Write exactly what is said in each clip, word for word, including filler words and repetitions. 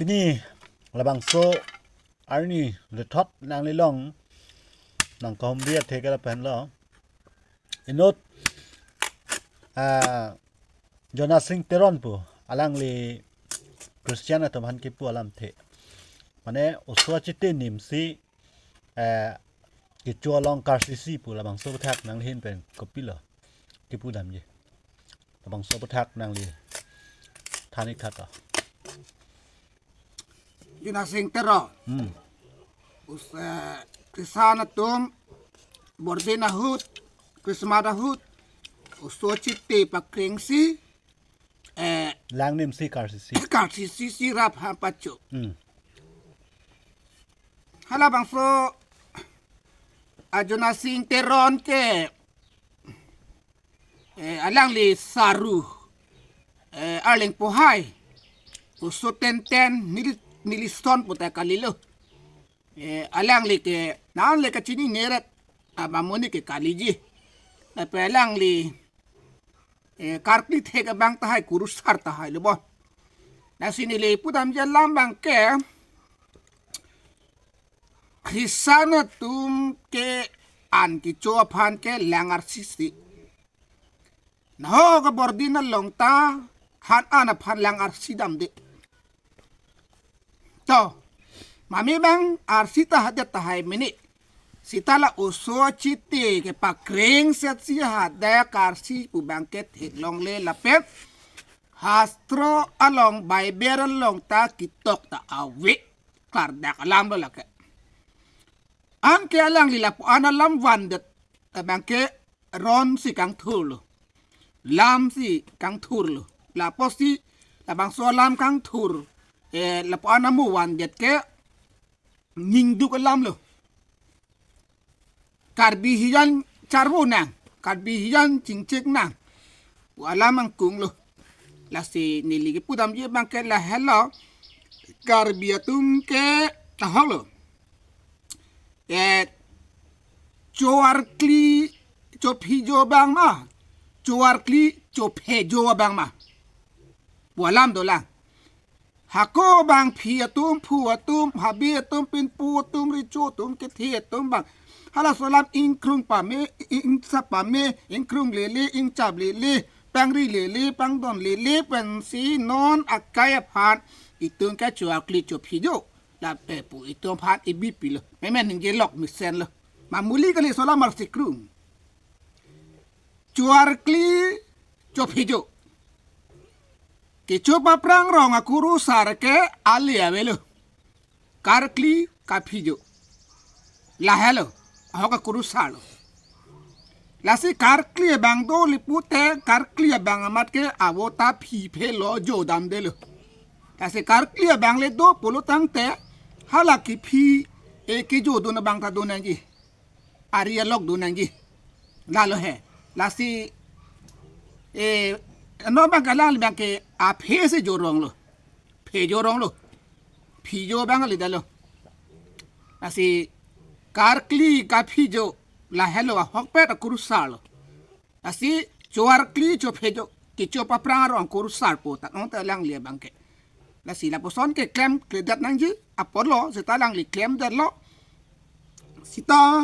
Pini labangso arni rethot nanglilong nangkahumri athe ke lapenlo. Inut, ah, Jonasing Teron pu, alangli Christian atum aphan kipu alamthe. Mane oso achiti nimsi, eh, kecho along karsisi pu labangso aputhak nangli ahin pen kopilo kipu damji. Labangso aputhak nangli than-ik tha to. Jonasing Teron. Hmm. Us, eh, Christian atum, Bordin ahut, Christmas ahut, oso achiti pakrengsi, eh, lang nimsi karsisi. Karsisi si rap ha pacho. Hmm. Halabangso a Jonasing Teron ke, eh, alangli saru, eh, Arleng Pohai, oso tenten neli, neli son puta kalilo. Eh, alangli ke, nangli kachinine rat, abang amonit ke kaliji. Lapen alangli, eh, karkli thek abang tahai, kurusar tahai lo bo. Lasi neli pudamji alam abang ke, Christian atum ke an kecho aphan ke lang arsisi. Nahok a Bordin along ta han an aphan lang arsi damde. To, mami abang arsi ta hadak tahai mini. Seta la oso achiti kepakreng setsi hadak arsi pu abang ke theklongle lapen hastro along, Bible along ta ketok ta ave. Klardak alam lo lake. Anke alangli lapu-an alam vandet abang ke ronsi kangthurlo. Lamsi kangthurlo. Lapusi labangso alam kangthur, eh, lapu-an amo vandet ke ningduk alam lo. Karbi hijan charvo nang, Karbi hijan chingchek nang pu alam angkung lo. Lasi neli kipudamji abang ke lahelo. Karbi atum ke tahok lo. Eh, cho arkli chophijo abang ma, cho arkli chophejo abang ma pu alam dolang. Hako abang phi atum, phu atum, habe atum, pinpo atum, recho atum, kethe atum abang, halaso alam ingkrung pame, ingsa pame, ingkrung lele, ingchap lele, pangri lele, pangdon lele pensi non akai aphan itum ke cho arkli chophijo lapen pu itum aphan ibi pilo. Memen ningje lok mesen lo. Mamuli kali, laso alam arsi krung. Cho arkli chophijo. Kecho paprang rong akurusar ke ale avelo. Karkli kaphijo. Lahelo. Ahok akurusar lo. Lasi karkli abang do li pute, karkli abang amat ke avo ta phi phe lo jo damdelo. Lasi karkli abang le do pulo tangte, hala kephi, eh, kejodun abang ta do nangji. Ari alok do nangji. Lalo he. Lasi, eh, non abang ke alangli abang ke aphe si jorong lo. Phe jorong lo. Phijo abang le dalo. Lasi karkli kaphijo lahelo ahokpet akurusar lo. Lasi cho arkli chophijo, kecho paprang arong akurusar pu ta non ta alangli abang ke. Lasi lapuson ke klemkledet nangji apotlo, seta alangli klemdetlo. Seta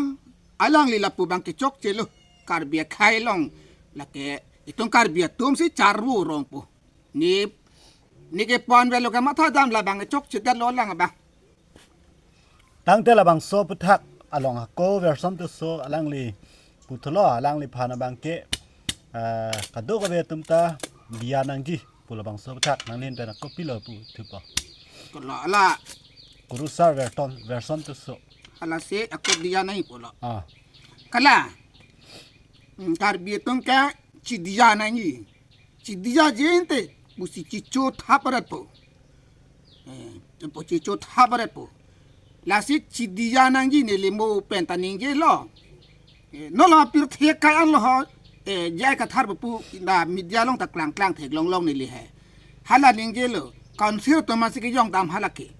alangli lapu abang ke chokche lo. Karbi akhei along lake itum Karbi atum si charvo rong pu. Ne, ne kepon avelo ke matha dam, labang chokchedetlo lang abang. Tangte labangso aputhak along ako Verson Tisso alangli puthotlo, alangliphan abang ke, ah, kadokave atum ta diya nangji pu labangso aputhak nangli ahin pen ako pilo pu thupo. Kala ala. Kurusar Verson, Verson Tisso. Ala si ako diya nangji pulo. Ah. Kala. Hmm, Karbi atum ke chidiya nangji. Chidiya jente pusi chicho thap arat po. Eh, po chicho thap arat po. Lasi chidiya nangji neli mo pen ta ningjelo. Eh, nolo pirthe kai anlo ho, eh, J I Kathar pu na media along ta klangklang theklonglong neli he. Hala ningjelo. Council atum masi kejong dam hala ke.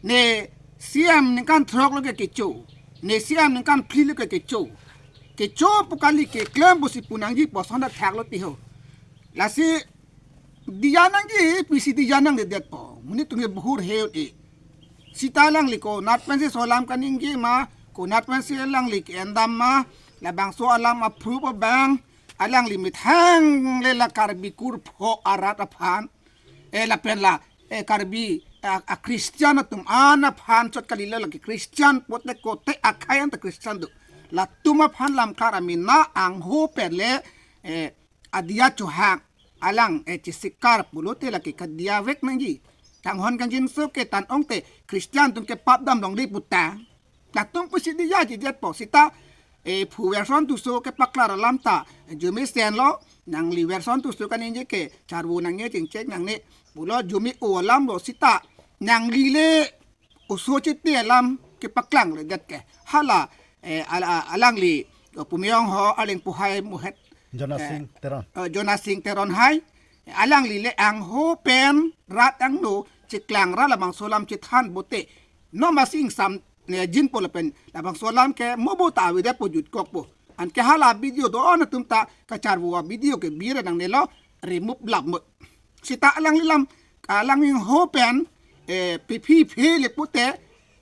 Ne C M ningkan throk lo ke kecho. Ne C M ningkan phli lo ke kecho. Kecho pu kali, keklem pusi pu nangji puson ta thaklo ti ho. Lasi diya nangji, pisi diya nangdedet po. Monit atum ke bahur he-un-e. Seta alangli konat pensi laso alam kaningje ma, konat pensi alangli ke-endam ma, labangso alam approve abang, alangli methang le la Karbi kurpho arat aphan. Eh, lapen la, eh, Karbi, a, a Christian atum an aphan chot kalilo, lake Christian pote kote akhei anta Christian do. Latum aphan lamkar amena angho pen le, eh, adia chohang alang, eh, chesikar pulote lake kadiya vek nangji. Kanghon kangjinso ke tan ong te Christian atum ke pap dam longle puta. Latum pusi diya chijatpo seta, eh, phu Werson Tisso kepaklar alam ta arjumai senlo, nangli Werson Tisso kaningje ke charvo nangne, chingchek nangne pulo arjumai-o alam lo seta, nangli le oso chiti alam kepaklang le det ke. Hala, eh, ala-, alangli, eh, pumeyong ho aling puhai muhet, Jona eh, Sing Teron. Eh, Jona Sing Teron hai. Alangli le angho pen rat angno cheklang ra labangso alam chethan pote. No masing sam ne jinpo lapen labangso alam ke mo bo ta avedet po, jutkokpo. Anke hala video do-an atum ta kacharvo video ke bire nangnelo, remove lap mo. Seta alangli lam, alangli ho pen, eh, piphi phe le pote,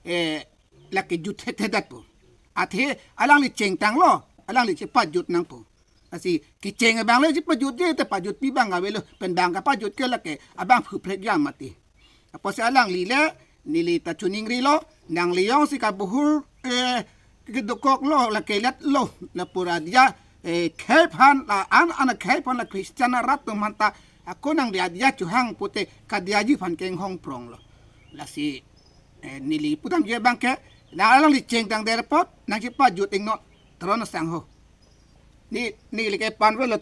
eh, lake jut thethedet po. Athe alangli chengtanglo, alangli chepajut nangpo. Lasi kecheng abang le chepajutje te pajutpi abang avelo, pen bang kapajut ke lake abang phuprek jam mati. Apotsi alangli le, neli ta choningrilo, nangli jongsi kabahur, eh, kedokoklo, lake letlo, la pura dia, eh, khei aphan, la an, an khei aphan la Christian arat atum aphan ta, ako nangli adia chohang pote kadiyaji aphan kenghong pronglo. Lasi, eh, neli pudamji abang ke, na alangli chengtangdet apot, nangchepajut ingno, Teron asangho. Ne, neli ke pan avelo